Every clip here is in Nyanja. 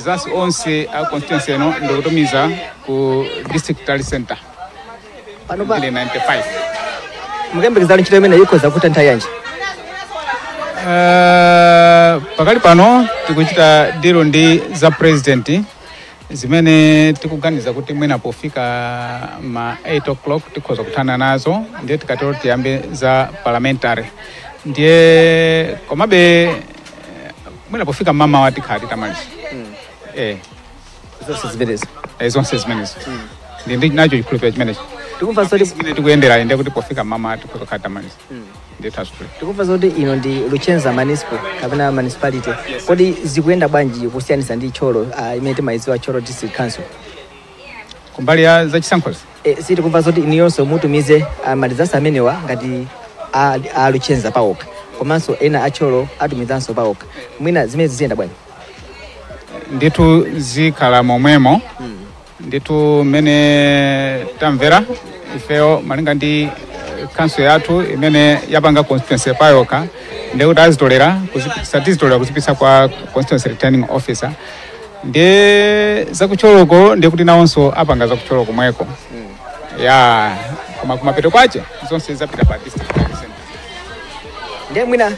Results onse a constituency eno ndikutumiza ku district tally center. Panopa Ili 95. Mukuyembekeza ntchito imene ikhoza kutha nthawi yanji? Pakali pano tikuchita deal ndi za president, zimene tikuganiza kuti mwina pofika ma 8 o'clock tikhoza kuthana nazo. Ndiye tikatero tiyambe za parliamentary. Ndiye komabe mwina pofika mamawa tikhala titamaliza. Zonse zimenezo? Zonse zimenezo. Ndi nacho chikhulupiriro chimenecho. Tikumva zoti zimene tikuyendera, ndiye kuti pofika mamawa tikhoza kukhala titamaliza. Ndiye tasukule. Tikumva zoti ino ndi Luchenza municipal kapena municipality. Kodi zikuyenda bwanji kusiyanisa ndi Thyolo imene timayidziwa, Thyolo District Council? Kumbali ya zachisankhozi? Sitikumva zoti iniyonso mutumize ma results amenewa ngati a Luchenza pawokha, komanso ena a Thyolo atumizanso pawokha. Mwina zimene ziziyenda bwanji? Ndithu zikhala momwemo. Ndithu mmene tamvera ifeyo, malinga ndi council yathu imene yapanga constituency payokha, ndikuti azitolera kuzipitisa, tizitolera kuzipitisa kwa constituency returning officer. Ndiye zaku Thyoloko ndiye kuti nawonso apanga zaku Thyolo komweko ya, koma kumapeto kwache zonse zapita pa district tally center. Ndiye mwina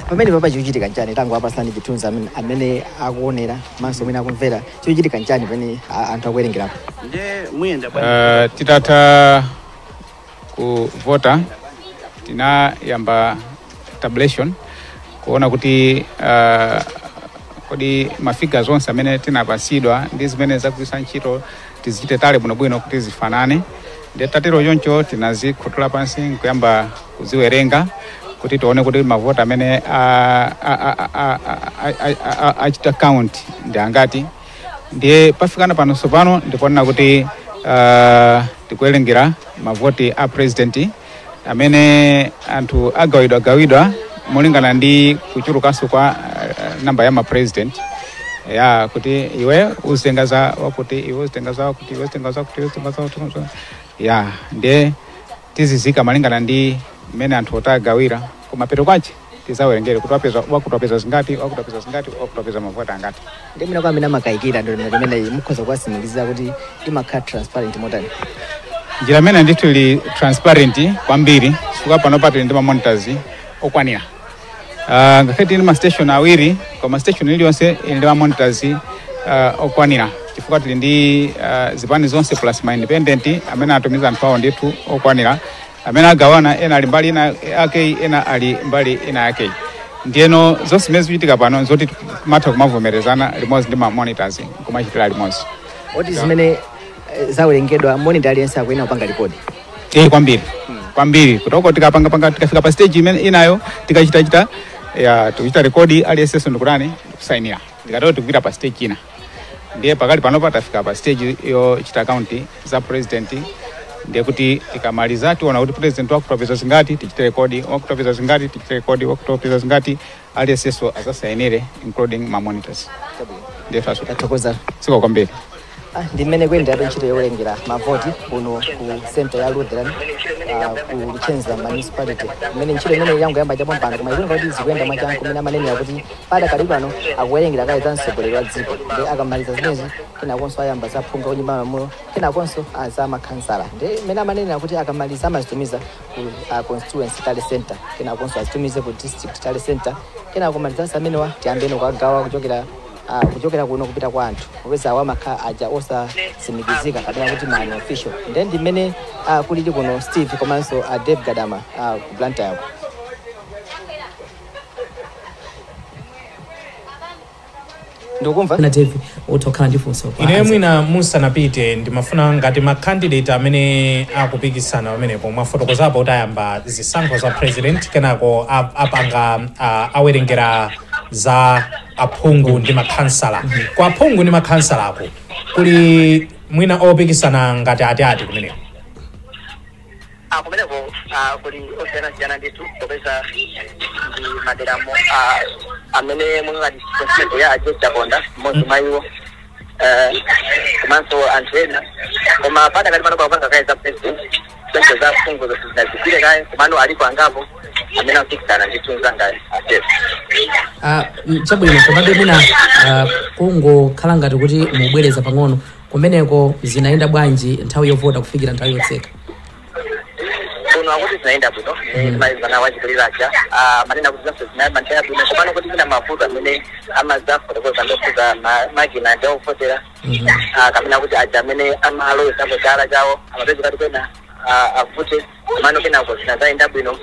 pamene papa chikuchitika nchani? Tangu apasani chithunzi amene akuonera komanso mwina akumvera, chikuchitika nchani pamene anthu akuwerengerapo? Ndiye muyenda bwanji? Titatha kuvota tinayamba tabulation kuona kuti kodi ma figures onse amene tinapasidwa ndi zimene zakugwiritsa ntchito tizichite tally bwinobwino kuti zifanane. Ndiye tatero choncho tinazikhuthula pansi nkuyamba kuziwerenga kuti tione kuti mavota amene achita count ndi angati. Ndiye pafikana pano tsopano ndikuonera kuti tikuwerengera mavoti a president amene anthu agawidwa gawidwa molingana ndi kuchulukanso kwa namba ya ma president ya, kuti iwe uzitenga za wakuti, iwe uzitenga za wakuti, iwe uzitenga za wakuti, iwe uzitenga za wakuti ya. Ndiye tizizika malingana ndi mmene anthu otagawira. Kumapeto kwache tizawerengere kuti wapeza wakuti, wapeza zingati wakuti, wapeza zingati wakuti, wapeza mavoti angati. Ndiye mwina kwa amene amakayikira ndondomeko imeneyi, mukhoza kuwatsimikizira kuti imakhala transparent motani? Njira imene ndithu ili transparent kwambiri, chifukwa panopa tili ndi ma monitors okwanira. Ngakhale tili ndi ma station awiri, koma station iliyonse ili ndi ma monitors okwanira, chifukwa tili ndi zipani zonse plus ma independent amene atumiza anthu awo ndithu okwanira, amene agawana, ena ali mbali ina yake, ena ali mbali ina yake. Ndiyeno zonse zimene zikuchitika pano zoti timatha kumavomerezana limodzi ndi ma monitors, kumachitira limodzi. Oti zimene zawerengedwa, monitor aliyense akuyenera kupanga record? Kwambiri kwambiri. Kutoko tikapangapanga, tikafika pa stage imene inayo, tikachitachita ya, tikuchita record, aliyensenso ndikutani, ndikusainira. Ndikatero tikupita pa stage ina. Ndiye pakali panopa tafika pa stage yochita count za president. Ndiye kuti tikamaliza tiona kuti president wakutopeza zingati, tichite record, wakutopeza zingati, tichite record, wakutopeza zingati, aliyensenso azasainire, including ma monitors. Ndiye faso. Tathokoza. Siko kwambiri. Ndi mmene kuyendera ntchito yowerengera mavoti kuno ku center ya Lutheran ku Luchenza Municipality, imene ntchito imene yangoyamba chapompano, koma ikuoneka kuti zikuyenda mwachangu, kumene amanenera kuti padakali pano akuwerengera kaye za mtsogoleri wa dziko. Ndi akamaliza zimenezi, kenakonso ayamba za phungu ku Nyumba ya Malamulo, kenakonso za makhansala. Ndi mmene amanenera kuti akamaliza amazitumiza ku constituency tally center, kenakonso azitumize ku district tally center. Kenako malizanso amenewa tiyambeni kukagawa kuchokera kuno kupita kwa anthu, popeza awa amakhala aja osatsimikizika kapena kuti ma unofficial. Ndiye ndi mmene kulili kuno, Steve komanso Dave Gadama, ku Blantyre. Ndikukumva. Na Dave, utokhala ndi funso kwa Ine Isaac. Mwina musanapite, ndimafuna ngati ma candidate amene akupikisana pamenepo, mwafotokozapo kuti ayamba zisankho za president, kenako apanga awerengera za aphungu ndi makhansala. Kwa aphungu ndi makhansalako kuli mwina opikisana ngati ati kumeneko? Kumeneko kuli osiyanasiyana ndithu, popeza ndi maderamo amene mungati constituency ya Ajesu Chaponda mmodzi mwa iwo, komanso anthu ena. Koma padakali pano pakupanga kaye za president, zonse za phungu zonse zinazigwire kaye, komano alipo angapo. Amene akupikisana ndithu, mzanga Steve. Chabwino, komabe mwina kungokhala ngati kuti mubwereza pang'ono, kumeneko zinayenda bwanji nthawi yovota kufikira nthawi yotseka? Kuno akuti zinaenda bwino. Timalizana wachikuliracha manena kuti zonse zinayamba nthawi bwino, komano kuti zina mavuto amene amazafotokoza ndokhuza makina ndi okufotera, kapena kuti aja amene amalowesapo chala chawo amapezeka kuti kwena avute, komano kenako zinazayenda bwino.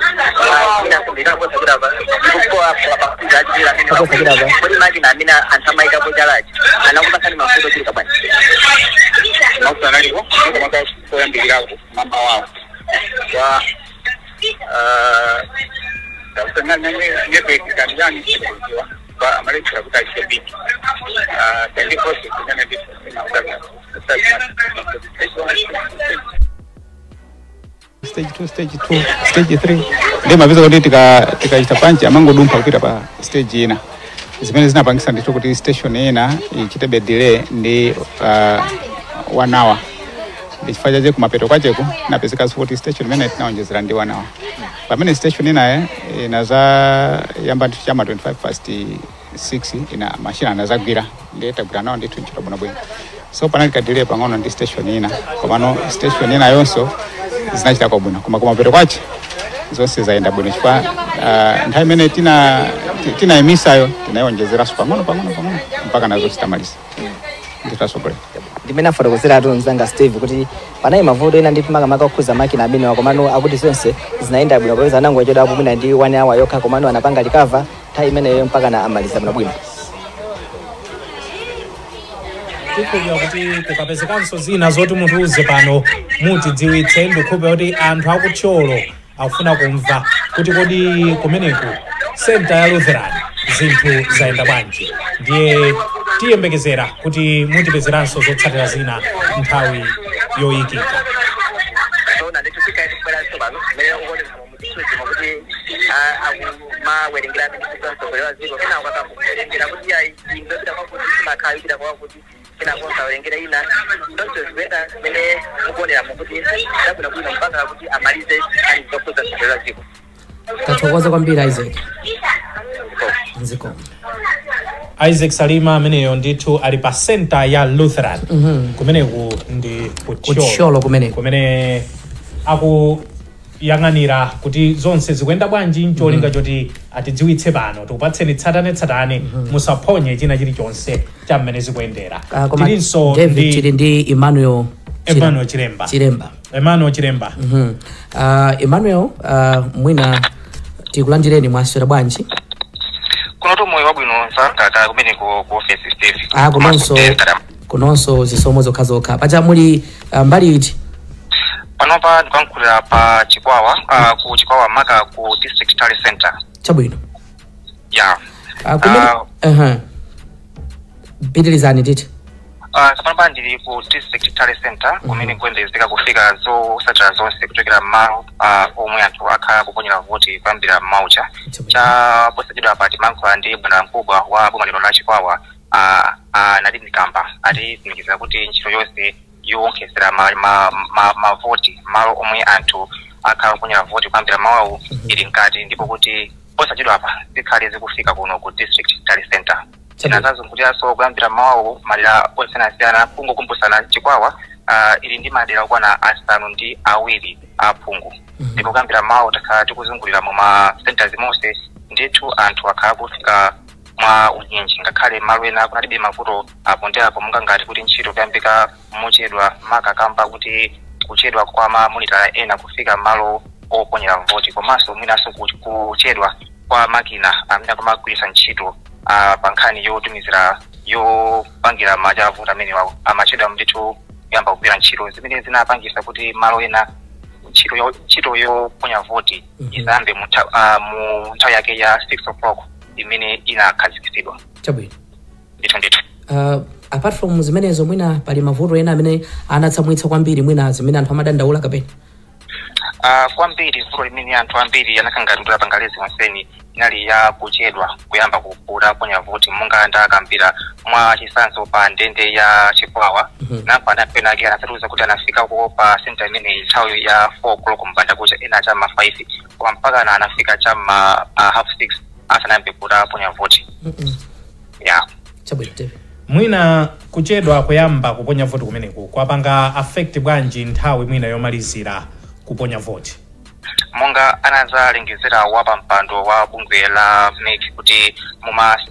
Kodi makina amene anthu amayikapo chalachi anakupasani mavuto ochuluka bwanji? Mavuto analipo koyambirirapo mama wawo wa network kanjani sikuziwa amalekera kuti achite biki tandi process imene Stage 2, stage 2, stage 3, ndi mapeza kuti tikachita punch amangodumpha kupita pa stage ina, zimene zinapangisa ndithu kuti station ina ichitebe delay ndi 1 hour. Ndi chifukwa chache kumapeto kwacheko napezekanso kuti station imene tinawonjezera ndi 1 hour, pamene station inaye inaza yamba ndithu chama 25 past 6, ina mashina anazagwira, ndiye tagwira nawo ndithu ntchito bwinobwino. So panali ka delay pang'ono ndi station ina, komano station ina yonso zinachita bwino, koma kumapeto kwache zonse zayenda bwino chifukwa nthawi imene tinayimisayo tinayonjezeranso pang'ono pang'ono pang'ono mpaka nazo zitamaliza nditasogolera. Ndimene afotokozeratu mzanga Steve kuti panali mavuto ena ndi makamaka okhuza makina amenewa, komano akuti zonse zinayenda bwino popeza anangochedwapo mwina ndi 1 hour yokha, komano anapanga recover nthawi imeneyo mpaka na amaliza bwinobwino. Tikhulupira kuti kukapezekanso zina zoti mutiuze pano mutidziwitse. Ndikhulupira kuti anthu akuthyolo akufuna kumva kuti kodi kumeneku senta ya Lutheran zinthu zayenda bwanji, ndiye tiyembekezera kuti mutipezeranso zotsatira zina nthawi yoyikika. Tona ndithu tikaiti kubweranso pano mmene ukuonesa muchithunzimo kuti akumawerengera mtsogoleri wa dziko, kenako akakuwerengera kuti ayi, indopita kwakuti imakhala ipita kwakuti, kenako nsawerengera ina, zonse zikuyenda mmene mukuonera mukuti zabwinobwino mpaka kuti amalize ali zokhuza mtsogoleri wa dziko. Tathokoza kwambiri, Isaac. Nziko. Isaac Salima ameneyo ndithu ali pa senta ya Lutheran. Kumeneku ndi Kuthyolo kumeneko. Kumene akuyang'anira kuti zonse zikuyenda bwanji, ncholinga choti atidziwitse pano. Tikupatseni tsatanetsatane, musaphonye china chilichonse cha mmene zikuyendera. Koma Tilinso David, ndi tili ndi Emmanuel Emmanuel Chilemba. Chilemba. Emmanuel Chilemba. Emmanuel, mwina tikulandireni, mwaswera bwanji? Kunotu moyo wabwino msangaka kumeneko ku office, Steve. Ah, kunonso kunonso zisomo zokhazokha. Paja muli mbali iti? Panopa ndikuyankhulira pa Chikwawa, ku Chikwawa, maka ku district tally center. Chabwino. Ya. Kumene Pitirizani titi. Panopa ndili ku district tally center kumene kuyembekezeka kufika zotsatira zonse kuchokera mmalo omwe anthu akhala kuponyera voti kuyambira maucha. Cha posachedwa pa timankhula ndi bwana mkubwa wa boma lino la Chikwawa, Nadine Kamba, atitsimikiza kuti ntchito yonse yowonkhesera mavoti malo omwe anthu akhala kuponyera voti kuyambira mawawu ili mkati, ndipo kuti posachedwa apa zikhale zikufika kuno ku district tally center. Tinazazunguliraso kuyambira mawawu madera osiyanasiyana. Kungokumbusana, Chikwawa ili ndi madera okwana 7 aphungu, ndipo kuyambira mawawu takhala tikuzungulira mu ma centers monse. Ndithu anthu akhala kufika mwa unyinji, ngakhale malo ena kunalibe mavuto apo ndi apo, monga ngati kuti ntchito kuyambika mochedwa, maka kamba kuti kuchedwa kwa ma monitor ena kufika malo oponyera voti, komanso mwinanso kuchedwa kwa makina amene akumagwiritsa ntchito pa nkhani yotumizira yopangira machavoti amene amachedwa ndithu kuyamba kugwira ntchito, zimene zinapangisa kuti malo ena ntchito yoponya voti isayambe mu nthawi yake ya 6 o'clock imene inakhazikitsidwa. Chabwino. Ndithu ndithu. Apart from zimenezo, mwina pali mavuto ena amene anatsamwitsa kwambiri, mwina zimene anthu amadandaula kapena? Kwambiri vuto limene anthu ambiri anakhangati kuti apangalezi konseni Inali ya kuchedwa kuyamba kuponya voti, monga ndakambira mwa chisanzo pa ndende ya Chikwawa. Napana penake anasatuza kuti anafika ko pa center imene nthawi ya 4 o'clock mpanda kucha, ena chama 5, koma mpaka na anafika chama 6:30 asanayambe kuponya voti. Yeah. Chabwino, David. Mwina kuchedwa kuyamba kuponya voti kumeneku kwapanga affect bwanji nthawi mwina yomalizira kuponya voti? Monga anazalengezera wapa mpando wa bungwe la MEC kuti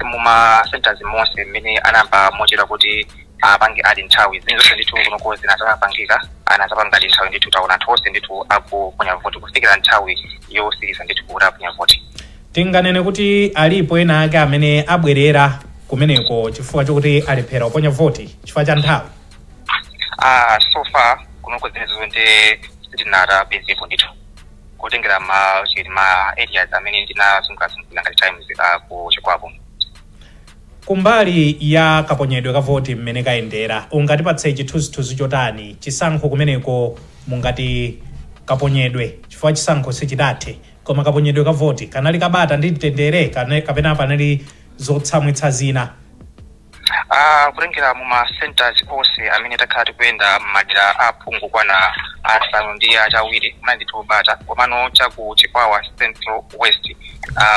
muma centers monse mmene anamba mochedwa kuti apange adi nthawi zimene zonse ndithu kunoko zinazapangika, anazapanga adi nthawi ndithu. Taona anthu onse ndithu akuponya voti kufikira nthawi yosiriza ndithu kuti aponya voti. Tinganene kuti alipo ena ake amene abwerera kumeneko chifukwa chokuti alephera kuponya voti chifukwa cha nthawi? So far kunoko zimenezo ndi sitinatapezepo ndithu, kutengera ma chiri ma areas amene ndinazungulazungulira ngati Times ku Chikwawa. Kumbali ya kaponyedwe ka voti mmene kayendera, ungatipatse chithunzithunzi chotani chisankho kumeneko mungati kaponyedwe, chifukwa chisankho sichidathe, koma kaponyedwe ka voti kanali kabata ndi mtendere kapena panali zotsamwitsa zina? Kutengera muma centers onse amene takhala tikuyenda m'madera aphungu kwana 7 munali ndithu bata, komano chaku Chikwawa Central West,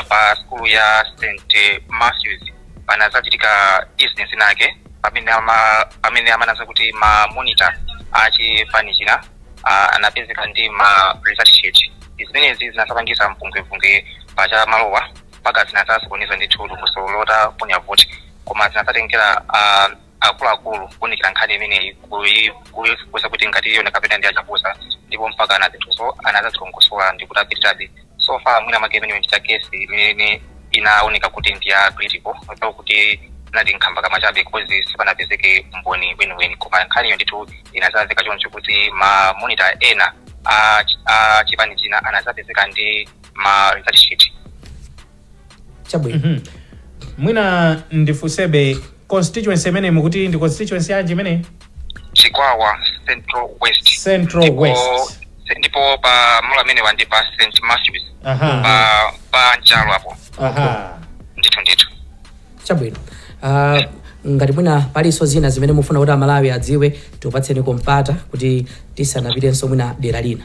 pa skulu ya St Matthews panazachitika incident inake pamene amanaza kuti ma monitor achipani china anapezeka ndi ma result sheet. Zimenezi zinasapangisa mpungwepungwe pacha malowa mpaka zinazasokoneza ndithu lukuso lotaponya voti, koma zinasatengera akuluakulu kuwunikira nkhani imeneyi kuyifufuza kuti ngati iyo kapena ndi achapusa, ndipo mpaka na zinthuzo anazazilongosola ndi kuti apitirabe. So far mwina make imeneyo ndi cha kesi imene inaoneka kuti ndi ya critical, so kuti inati nkhamba kama chabe because sipanapezeke umboni weniweni, koma nkhaniyo ndithu inazamveka choncho kuti ma monitor ena a chipani china anazapezeka ndi ma result sheet. Chabwino. Mwina ndifunsebe, constituency imene mukuti ndi constituency yanji imene? Chikwawa Central West. Central West. Ndipo pa malo amenewa ndi pa St Matthews. Pa Nchalo apo. Ndithu ndithu. Chabwino. Ngati mwina palinso zina zimene mufuna kuti Amalawi adziwe, tikupatseni mpata kuti tisanapitenso mwina dera lina.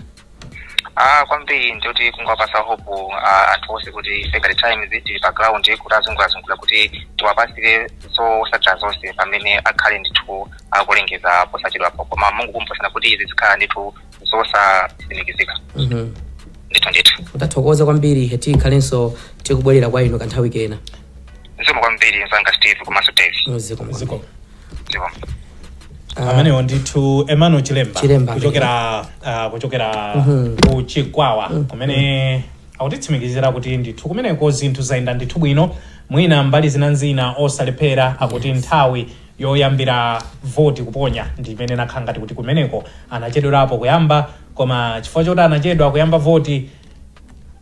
Kwambiri ndikuti kungwapasa hope anthu onse kuti ife ngati Times tili pa ground kuti azungulazungula kuti tiwapasire zotsatira zonse pamene akhale ndithu akulengeza posachedwapo, koma mungukumbusana kuti izi zikhala ndithu zosatsimikizika. Ndithu ndithu. Utathokoza kwambiri, tikhalenso tikubwerera kwa inu kanthawi kena. Zikomo kwambiri mzanga Steve komanso Dave. Zikomo. Zikomo. Zikomo. Amenewo ndithu Emmanuel Chilemba, Chilemba. kuchokera ku Chikwawa kumene akutitsimikizira kuti ndithu kumeneko zinthu zayenda ndithu bwino, mwina mbali zinanzina osalephera. Akuti nthawi yoyambira voti kuponya ndi imene nakhala ngati kuti kumeneko anachedwerapo kuyamba, koma chifukwa choti anachedwa kuyamba voti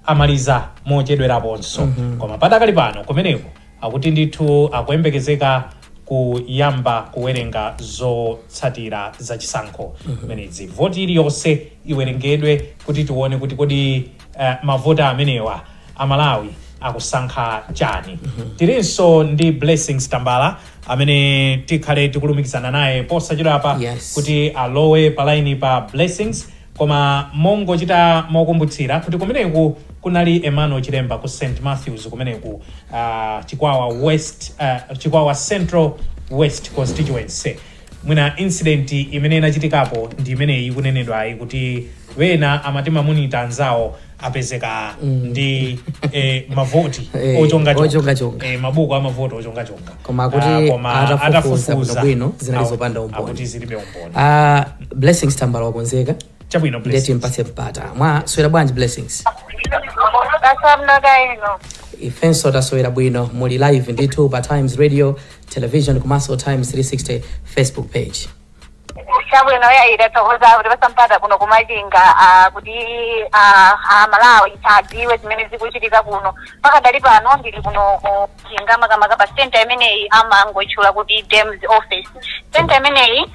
amaliza mochedweraponso. Koma padakali pano kumeneko akuti ndithu akuyembekezeka kuyamba kuwerenga zotsatira zachisankho imenezi, voti iliyonse iwerengedwe kuti tione kuti kodi mavoti amenewa Amalawi akusankha chani. Tilinso ndi Blessings Tambala amene tikhale tikulumikizana naye posachedwapa kuti alowe pa line pa Blessings, koma mongochita mokumbutsira kuti kumeneku kunali Emmanuel Chilemba ku St Matthews kumeneku, Chikwawa West, Chikwawa Central West constituency. Mwina incident imene inachitikapo ndi imeneyi ikunenedwayi kuti wena amati ma monitor anzawo apezeka ndi mavoti ochongachonga. Ochongachonga. Mabuku amavoti ochongachonga. Koma akuti Koma atafufuza bwinobwino zinali zopanda umboni. Akuti zilibe umboni. Blessings Tambala wakonzeka. Chabwino. Ndiye Blessings. timpatse mpata. Mwaswera bwanji, Blessings? Kasamnaka ino. Ifenso taswera bwino. Muli live ndithu pa Times Radio Television komanso Times 360 Facebook page. Chabwino, ya tathokoza kuti pasampata kuno kumachinga kuti Amalawi adziwe zimene zikuchitika kuno. Pakadali pano ndili kuno kuchinga, makamaka pa center imeneyi amangoitchula kuti Dems office. Center imeneyi,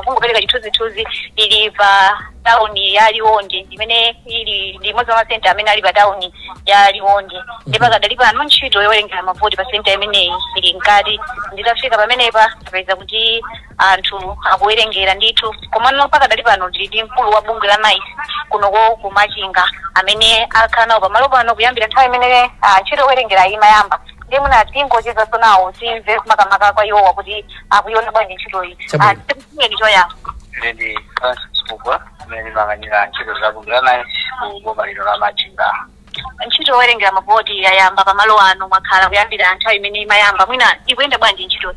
kungopereka chithunzithunzi, ili pa Tawuni ya Liwonde, imene ili ndi imodzi mwa masenta amene ali pa tawuni ya Liwonde. Ndi pakadali pano ntchito yowerengera mavoti pa senta imeneyi ili mkati. Nditafika pamenepa tapeza kuti anthu akuwerengera ndithu, komano pakadali pano ndili ndi mkulu wa bungwe la NICE kunoko kumachinga amene akhala nawo pamalo pano kuyambira nthawi imene ntchito yowerengera imayamba. Ndiye mwina tingochezanso nawo, timve makamaka kwa iwowa kuti akuiona bwanji ntchitoyi. Chabwino. Tikufuneni choyamba. Ine ndi Francis Mugwa, amene ndimayang'anira ntchito za bungwe la NICE ku boma lino la Machinga. Ntchito yowerengera mavoti yayamba pamalo ano, mwakhala kuyambira nthawi imene imayamba, mwina ikuyenda bwanji ntchitoyi?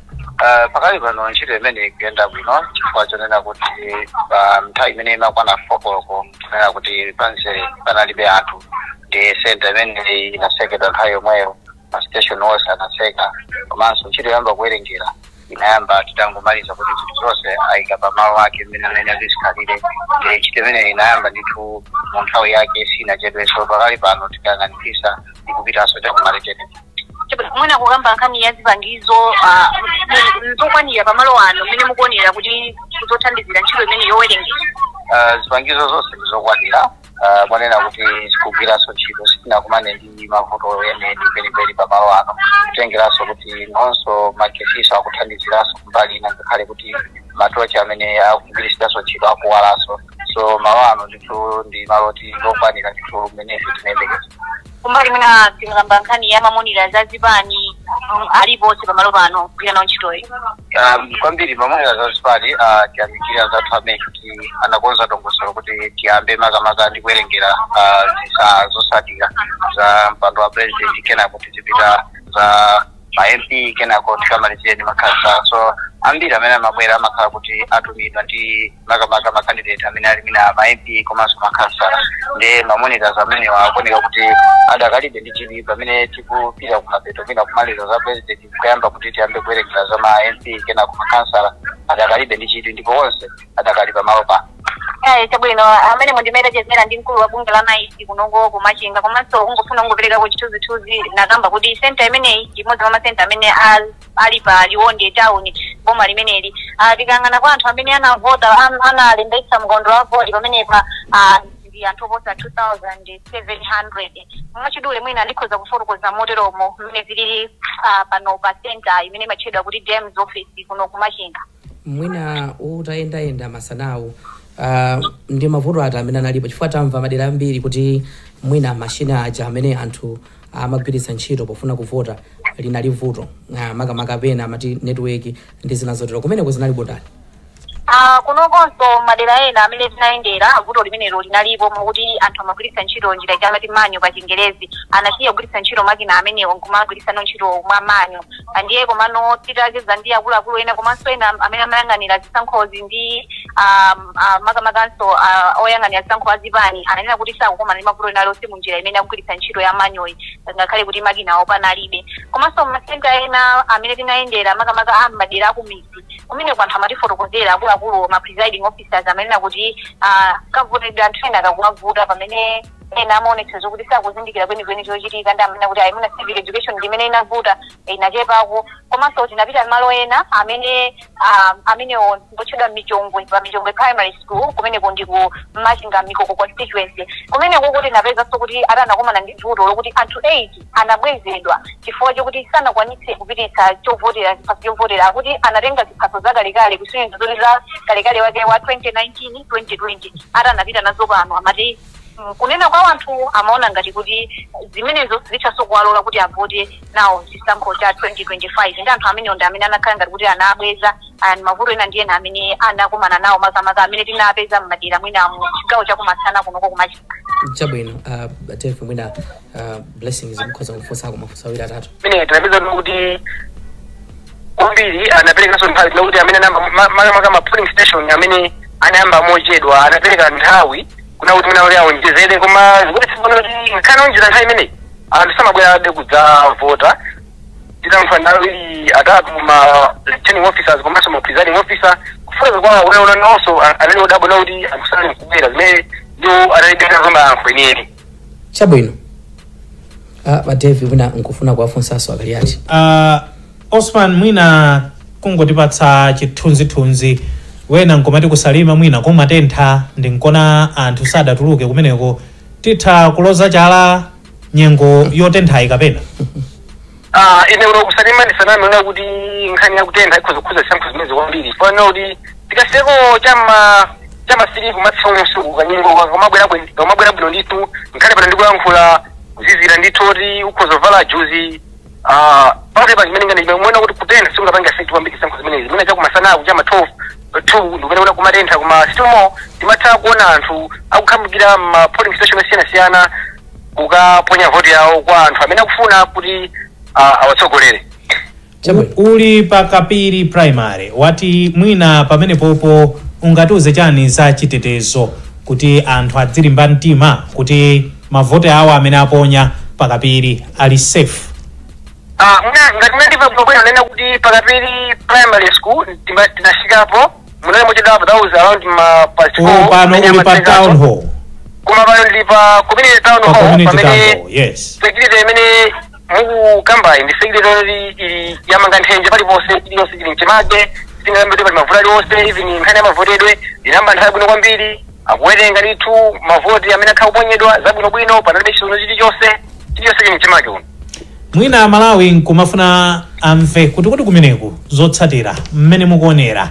Pakali pano ntchito imene ikuyenda bwino, chifukwa chonena kuti pa nthawi imene imakwana 4 koloko, kunena kuti panse panalibe anthu, ndi senta imene inatsekedwa nthawi yomweyo, ma station onse anatseka. Komanso ntchito yoyamba kuwerengera inayamba titangomaliza kuti zinthu zonse ayika pamalo ake mmene amene azizikhalire. Ndi ntchito imene inayamba ndithu mu nthawi yake, sinachedwenso. Pakali pano tikayang'anitsitsa ikupitanso chakumalechete. Mwina kukamba nkhani ya zipangizo, nzokwanira pamalo ano mmene mukuonera kuti zothandizira ntchito imene yowerengera? Zipangizo zonse ndizokwanira, mwanena kuti zikugwiranso ntchito. Sitinakumane ndi mavuto ene kwenikweni pamalo ano, kutengeranso kuti nonso magesiso akuthandiziranso kumbali ina, ngakhale kuti matochi amene akugwirisiranso ntchito akuwalanso. So malo ano ndithu ndi malo oti ndokwanira ndithu mmene ife tinayembekeza. Kumbali mwina tikakamba nkhani ya ma monitor za zipani, aliponse pamalo pano kugwira nawo ntchitoyi? Kwambiri ma monitor za zipani, tiyamikira zathu amene kuti anakonza dongosolo kuti tiyambe makamaka ndi kuwerengera zisa zotsatira za mpando wa president, kenako tizipita za ma MP, kenako tikamalizire ndi makhansala. So ambiri amene amabwera amakhala kuti atumidwa ndi makamaka ma candidate amene ali mina ma MP komanso makhansala. Ndi ma monitors amenewa akuoneka kuti adakalibe ndi chidwi pamene tikupita kumapeto, kwina kumaliza za president, kuyamba kuti tiyambe kuwerengera za ma MP, kenako makhansala, adakalibe ndi chidwi ndipo onse adakali pamalo pano. Chabwino, amene mundimeta chezera ndi mkulu wa bungwe la NICE kunoko kumachinga. Komanso ungofuna ungoperekako chithunzithunzi, nakamba kuti senta imeneyi ndi imodzi mwa masenta amene ali pa Liwonde town, boma limeneli. Tikayang'ana kwa anthu amene anavota, analembetsa mkaundula wa voti pamenepa, ndi anthu oposa 2700. Mwachidule mwina ndikhoza kufotokoza moteromo mmene zilili pano pa senta imene imatchedwa kuti DEMS office kuno kumachinga. Mwina utayendayenda masanawu, ndi mavuto ati amene analipo? Chifukwa tamva madera ambiri kuti mwina mashina aja amene anthu amagwiritsa ntchito pofuna kuvota linali vuto, makamaka pena amati network ndi zina zotero. Kumeneko zinali botani? Kunokonso madera ena amene tinayendera vuto limenelo linalipo, mokuti anthu amagwiritsa ntchito njira chamati manual pa Chingerezi. Anasiya kugwiritsa ntchito makina amenewo nkumagwiritsa ntchito mwa manual. Ndiye komano titacheza ndi akuluakulu ena komanso ena amene amayang'anira zisankhozi ndi makamakanso oyang'anira zisankho azipani, ananena kuti sakukomana ndi mavuto ena alionse munjira imene akugwiritsa ntchito ya manual, ngakhale kuti makinawo panalibe. Komanso masenta ena amene tinayendera, makamaka a madera akumidzi, kumene anthu amatifotokozera, akuluakulu ma presiding officers amanena kuti kavotedwe anthu ena kakuwavuta, pamene ena amaonetsa zokuti sakuzindikira kwenikweni chochitika, ndi amanena kuti ayi, mwina civic education ndimene inavuta, inachepako. Komanso tinapita malo ena amene amenewo ngotchedwa Michongwe, pa Michongwe Primary School, kumeneko ndi ku Machinga Mikoko constituency. Kumeneko kuti tinapezanso kuti atanakumana ndi vuto lokuti anthu 8 anabwezedwa chifukwa chokuti sanakwanitse kupititsa chovotera, ziphaso chovotera, akuti anatenga ziphaso zakalekale, kusonyeza zoti za kalekale wake wa 2019, 2020, atanapita nazo pano. Amati kunena kwa anthu amaona ngati kuti zimenezo zithaso kuwalola kuti avote nawo chisankho cha 2025. Ndi anthu amenewo ndi amene anakhala ngati kuti anabweza. And mavuto ena ndi ena amene anakumana nawo, makamaka amene tinapeza m'madera mwina mu chigawo chakumasana kunoko kumachinga. Chabwino, Tefe, mwina Blessings mukhoza kufunsako mafunso awiri atatu. Mene tinapeza kuti kwambiri anaperekanso nthawi tinakuti amene anayamba makamaka ma polling station amene anayamba mochedwa anapereka nthawi kuna kuti mwina kuti awonjezere, koma zikuti tsopano kuti ngakhale anaonjeza nthawi imeneyi anthu samabwerabe kudzavota. Titamfa awiri atatu ma returning officers komanso ma presiding officer, kufotokoza kwawo unaona nawonso anali odabwa nakuti anthu sanali kubwera, zimene ndiwo analibe nazo mayankho enieni. Chabwino, Badevi, mwina nkufuna kuwafunsanso akaliati. Osman, mwina kungotipatsa chithunzithunzi. Wena nkomati kusalima mwina kumatentha, ndinkona anthu sadatuluke kumeneko. Titha kuloza chala nyengo yotenthayi kapena? Ine uno kusalima ndisaname ona kuti nkhani yakutentha ikhozokhuza zisankho zimene kwambiri, fana kuti tikaseko chama silivu matsonso kanyengo kamabwera bwino ndithu. Nkhani pano ndikuyankhula kuzizira ndithu oti ukhozovala juzi pakati pa chimene ngani mwena kuti kutentha sikungapanga effect kwambiri zisankho zimenezi. Mwina chakumasanaku chama 12 2 ndikupena kuona kumatentha, koma still more timatha kuona anthu akukhamukira ma polling station osiyanasiyana kukaponya voti yawo kwa anthu amene akufuna kuti awatsogolere. Uli pa Kapiri Primary, wati mwina pamene popo ungatiuze chani za chitetezo kuti anthu adzilimba mtima kuti mavote awo amene aponya pakapiri ali safe? Ngati mnandimva bwino, nena kuti pakapiri Primary School tinafikapo munali mochedwapo, that was around ma past 4. Pano uli pa town hall? Koma pano ndili pa community town pa hall. Community town Pamene hall, yes. Security imene mukukambayi ndi security yoti ili yamanga nthenje paliponse, iliyonse chili mchimake, singalambe pali mavuto aliwonse. Even nkhani ya mavotedwe inamba nthawi bwino kwambiri, akuwerenga ndithu mavoti amene akhala kuponyedwa zabwinobwino, panalibe chisono chilichonse, chilichonse chili mchimake uno. Mwina Malawi nkumafuna amve kuti kumeneku zotsatira mmene mukuonera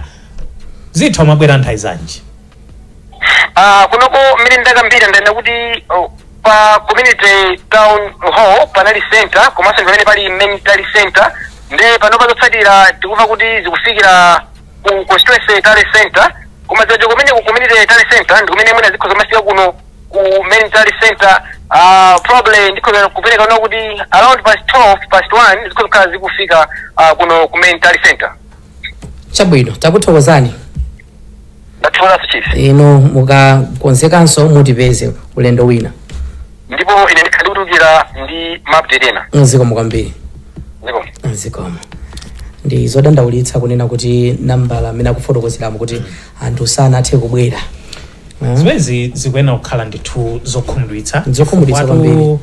zitha mabwera nthawi zanji? Kunoko mmene ndakambira, ndayenda kuti pa community town hall panali center, komanso ndi pamene pali main tally center. Nde panopa zotsatira tikumva kuti zikufikira ku constituency tally center, koma zikacho kumene ku community tally center ndi kumene mwina zikhoza mafika kuno ku main tally center. Probably ndikhoza kupereka kuno kuti around past 12, past 1 zikhoza kukhala zikufika kuno ku main tally center. Chabwino, takuthokozani. Ndathokozaso, chief. Inu mukakonzekanso mutipeze ulendo wina. Ndipo ine ndikhala ndikutulukira ndi ma update ena. Zikomo kwambiri. Zikomo. Zikomo. Ndi zodandaulitsa kunena kuti nambala amene akufotokozeramo kuti anthu sanathe kubwera. Zimenezi zikuyenera kukhala ndithu zokhumudwitsa. Zokhumudwitsa kwambiri.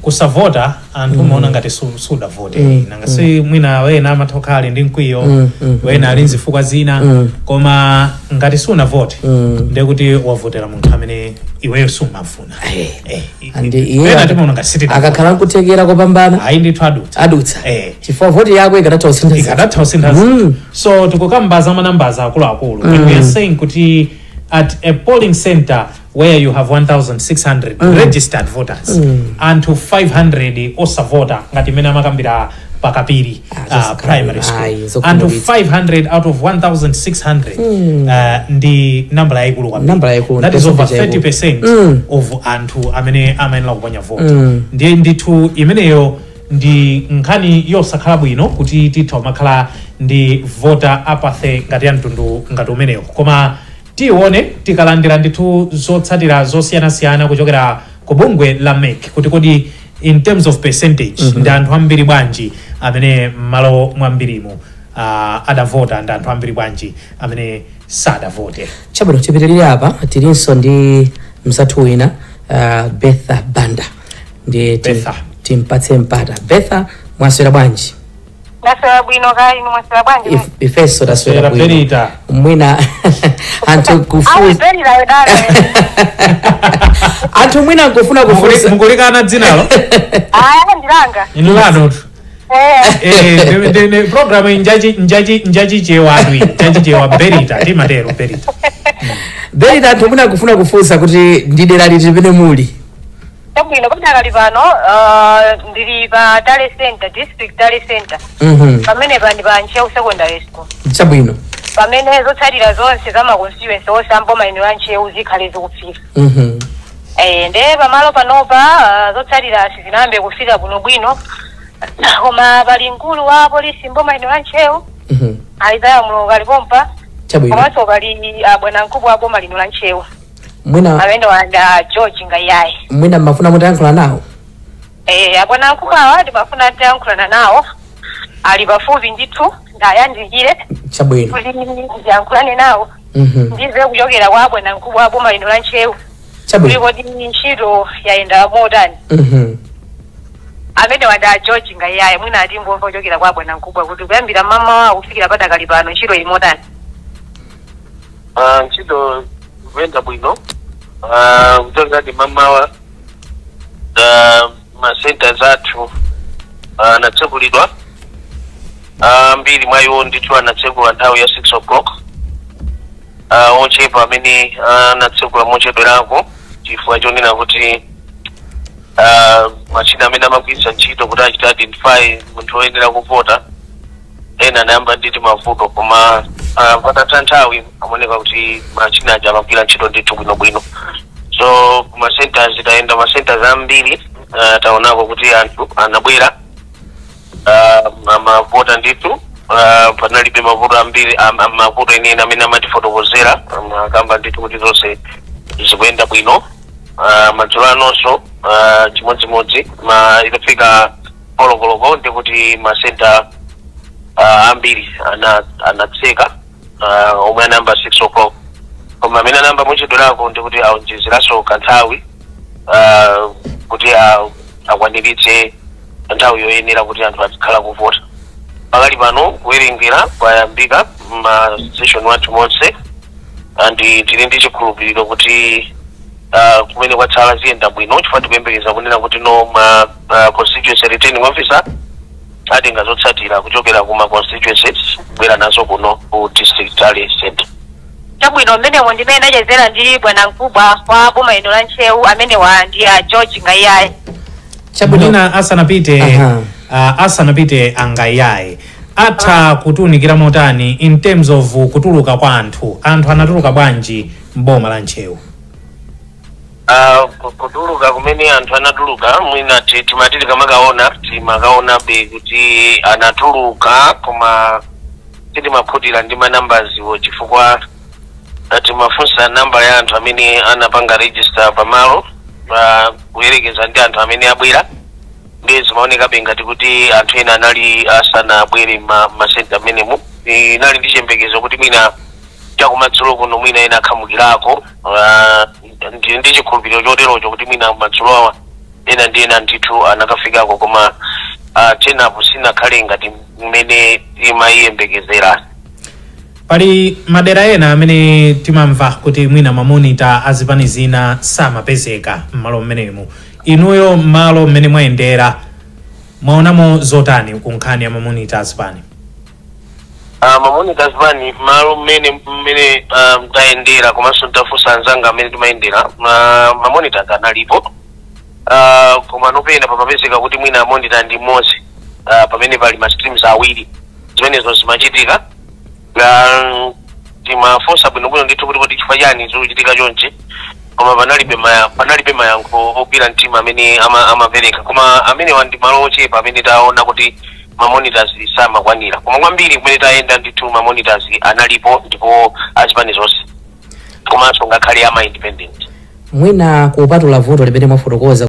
Kusavota anthu umaona ngati sudavote. Nanga si mwina wena amatha kukhala ali ndi mkwiyo, wena ali nzifukwa zina, koma ngati sunavote, ndekuti wavotera munthu amene iweyo sumafuna. Andi iye Wena timaona ngati sitidavote. Akakhala nkuthekera kopambana, Ayi ndithu, adutsa. Adutsa. Chifukwa voti yako ikanatha kusintha zinthu. Ikadatha kusintha zinthu. So tikukamba za manambazi akuluakulu, and we are saying kuti at a polling center where you have 1600 registered voters, anthu 500 osavota, ngati imene amakambira pakapiri primary school, Ayi, anthu zokhumudwitsa. 500 out of 1600 ndi nambala yayikulu kwambiri. Nambala yayikulu, That is over percentage yayikulu. 30% of anthu amene amayenera kuponya vote. Ndiye ndithu imeneyo ndi nkhani yosakhala bwino kuti titha kumakhala ndi voter apathy ngati ya mtundu ngati umeneyo, koma tione tikalandira ndithu zotsatira zosiyanasiyana kuchokera ku bungwe la MEC kuti kodi in terms of percentage ndi anthu ambiri bwanji amene m'malo mwambirimo adavota, ndi anthu ambiri bwanji amene sadavote. Chabwino, tipitirire apa. Tilinso ndi mzathu wina, Betha Banda, ndi Betha. timpatse mpata. Betha, mwaswera bwanji? Ndaswera bwino, kaya inu mwaswera bwanji? Ifenso taswera Swera. bwino. Berita. Mwina anthu kufunsa, Berita dala. anthu mwina nkufuna kufunsa. Mukulikana dzinalo? Aya, ndilanga. Inu lanotu. Eh. Program iyi njachichewa atu iyi, njachichewa. Berita, timatero Berita. Berita, anthu mwina kufuna kufunsa kuti ndi dera liti limene muli? Chabwino, padakali pano ndili pa tally center, district tally center. Pamene pa ndi pa Ntcheu Secondary School, pamene zotsatira zonse za ma constituency onse amboma ino ya Ntcheu zikhale zikufika. Nde pamalo panopa zotsatira sizinayambe kufika bwinobwino, koma pali mkulu wa polisi mboma ino ya Ntcheu, Isaiah Mulungu, alipompa. Komanso pali bwana mkubwa wa boma lino la Ntcheu, Mwina amene wanda George Ngayayi. Mwina mmafuna mutayankhula nawo? Abwana mkubwa awa ndimafuna tiyankhulana nawo, ali pafupi ndithu, ndayandikire kuti ndiyankhulane nawo, ndize kuchokera kwa bwana mkubwa wa boma lino la Ntcheu kuti kodi ntchito yayenda motani. Amene wanda George Ngayayi, mwina atingomva kuchokera kwa bwana mkubwa kuti kuyambira mamawa kufikira padakali pano ntchito ili motani. Ntchito ikuyenda bwino. Kutoka mamawa ma centers athu anatsekulidwa. Ambiri mwa iwo ndithu anatsekula nthawi ya 6 o'clock. Ochepa amene anatsekula mochedwerako chifukwa chonena kuti machina amene amagwiritsa ntchito kuti achite identify munthu woyenera kuvota ena anayamba nditi mavuto, koma patatha nthawi amaoneka kuti machina aja amagwira ntchito ndithu bwinobwino. So kuma centers tayenda ma centers ambiri, taonako kuti anthu anabwera, amavota ndithu. Panalibe mavuto ambiri, mavuto enieni amene amatifotokozera. Akamba ndithu kuti zonse zikuyenda bwino. Madzulo anonso chimodzimodzi, ma itafika 4 koloko ndikuti ma center ambiri anatseka, omwe anayamba 6 o'clock, koma amene anayamba mochedwerako ndikuti aonjezeranso kanthawi kuti akwaniritse nthawi yoyenera kuti anthu azikhala kuvota. Pakali pano kuwerengera kwayambika ma station wathu monse, and tili ndi chikhulupiriro kuti kumene kwatsala ziyenda bwino, chifukwa tikuyembekeza kunena kuti no ma constituency returning officer atenga zotsatira kuchokera kuma constituencies kubwera nazo kuno ku district tally center. Chabwino, mmenemo ndimene ndachezera ndi bwana mkubwa wa boma ino la Ntcheu, amenewa ndi a George Ngaiyayi. Chabwino. Mwina asanapite, asanapite Angayayi, atha kutiunikira motani in terms of kutuluka kwa anthu? Anthu anatuluka bwanji mboma la Ntcheu? Kutuluka kumene anthu anatuluka, mwina timati tikamakaona, timakaona be kuti anatuluka, koma sitimakhutira ndi ma numbers wo, chifukwa timafunsa namba ya anthu amene anapanga register pamalo kuyerekeza ndi anthu amene abwera, ndi zimaonekabe ngati kuti anthu ena anali asanabwere ma center amenemo. Inali ndi chiyembekezo kuti mwina chakumadzulo kuno mwina ena akhamukirako. Ndi chikhulupiriro choterocho kuti mwina madzulo awa ena ndi ena ndithu anakafikako, koma tenapo sinakhale ngati mmene timayiyembekezera. Pali madera ena amene timamva kuti mwina ma monitor azipani zina samapezeka m'malo mmenemu. Inuyo m'malo mmene mwayendera mwaonamo zotani ku nkhani ya ma monitor azipani? Ma monitor azipani, malo mmene tayendera komanso tafunsa anzanga amene timayendera, ma monitors analipo, koma nopena pamapezeka kuti mwina monitor ndi mmodzi pamene pali ma streams awiri. Zimenezo zimachitika. Timafunsa bwinobwino ndithu kuti chifukwa chani zikuchitika chonchi, koma panalibe mayankho ogwira mtima amene amapereka. Koma amenewa ndi malo ochepa amene taona kuti ma monitors samakwanira, koma kwambiri kumene tayenda ndithu ma monitors analipo, ndipo azipani zonse komanso ngakhale ama independent. Mwina kupatula vuto limene mwafotokoza.